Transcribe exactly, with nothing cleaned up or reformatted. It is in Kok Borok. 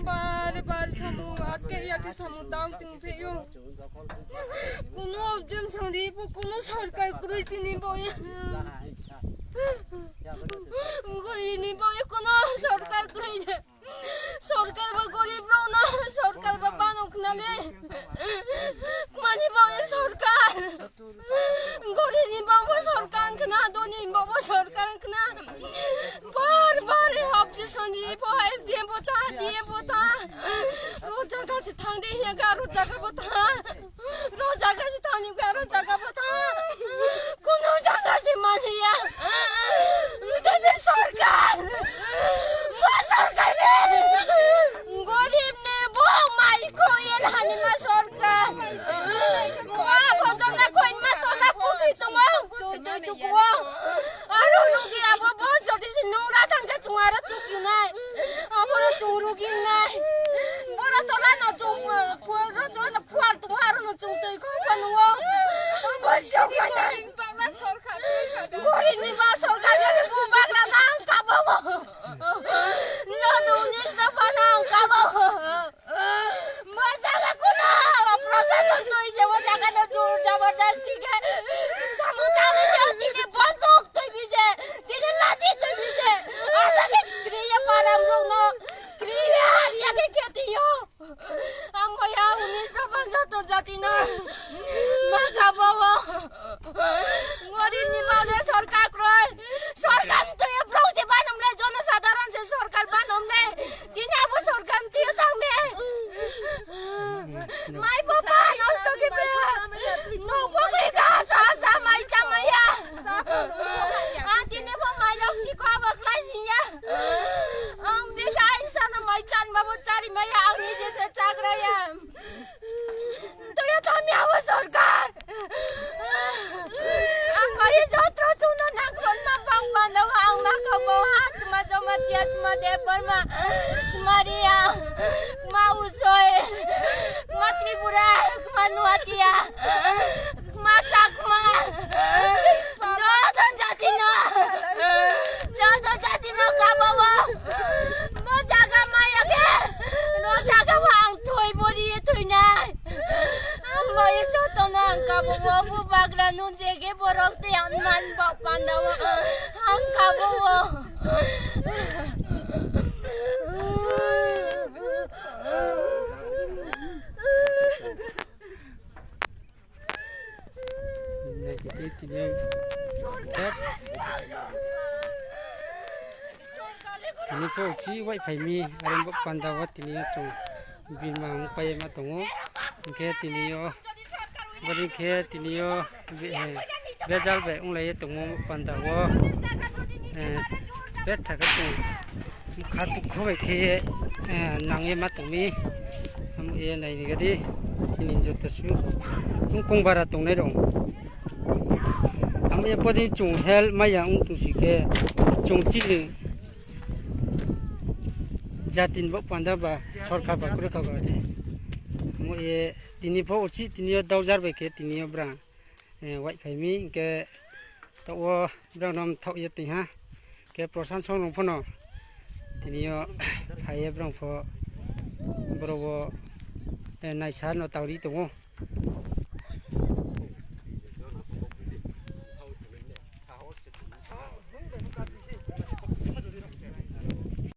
Bar bar samung atke ya ke samung tang ting pheyo. Kuno objem sangri bo kuno sorkar kwrwi tini bo ya. Gori ni bo ya kuno sorkar kwrwi de. Sorkar bo gorib rok no, sorkar bo bano khna le. Mani bo ya sorkar. Gori ni bo bo sorkar khna, doni bo bo sorkar khna. Bar bar opposition ni bo S D M bo ta, D M bo ta. Ro jaga se thang de ya ga ro jaga bo ta. Ro jaga se thani ga ro jaga bo ta. Kuno jaga se mani ya. Mutoi be sorkar. Bo sorkar be. Gorib ni bo mai ko ye hani ma sorkar. Mo abo jona koin ma tola puki tuma. Tui tui tu kuo. Aro rugi abo bo jodi se nungra thangke chungara tuki nai. Abo ro chung rugi nai. Bora tola no chung, bora tola no khuar tu aro no chung tui ko panu o. Abo sok kata. Goring ni ba sorkar ni bu bagra nang kabo bo. No du ni sa pa nang kabo. Mo jaga kuno procession tui se mo jaga no jur jabardasti ke. Samu tau de tini bonduk tui bi se, tini lati tui bi se. Asa ke skri ya param rung no, skri ya ya ke keti yo. Ambo ya unis na panjato jati na. Ma kabo bo. Gorib ni ba le sorkar kroi. Sorkar tui ya brok de banom le jono sadharon se sorkar banom le. Tini abo sorkar tio tangbe. Mai papa nosto kibe. No pokri ka sa sa mai chamaya. Ang tini bo mai lok si ko abo klai si ya. Ang bika insana mai chan babo chari maya ang ni je se chagra ya. Tui ya tami abo sorkar. Ang bai jotro chuno nangkon ma bang panda ang ma kabo ha tma joma tia tma de parma tma ria tma usoi tma tripura tma nuatia tma chakma joto jati no joto jati no kabo bo mo jaga maya ke mo jaga bo ang thoi bori thoi nai. Ang bai jotono ang kabo bo, bo bagra nung jege borok tei ang man ba panda o. Ang kabo bo. Tini pho uchi wai phai mi, areng bo panda o tini o chung bini ma wng pai ma tongo. Hingkhe tini o, bini khe tini o be-, eh, bejal bai wng lai tongo panda o. Eh, betha khe chung kha tuk kho bai khe, eh, nang ye ma tong mi. Amo ye nai ni gadi tini joto su kung kung bara tong nai rong. Amo ye podi chung help maya wng tong si khe chung chini jatini bo panda ba sorkar ba kwrwi kha ba de. Amo ye tini pho uchi tini o daujar bai khe tini o bwrang, eh, wai phai mi hingkhe to o bwrang nom thok ye twi ha. Khe prosan song rong phono tini o phai ye bwrang pho boro o, eh, naisa no tawri tongo.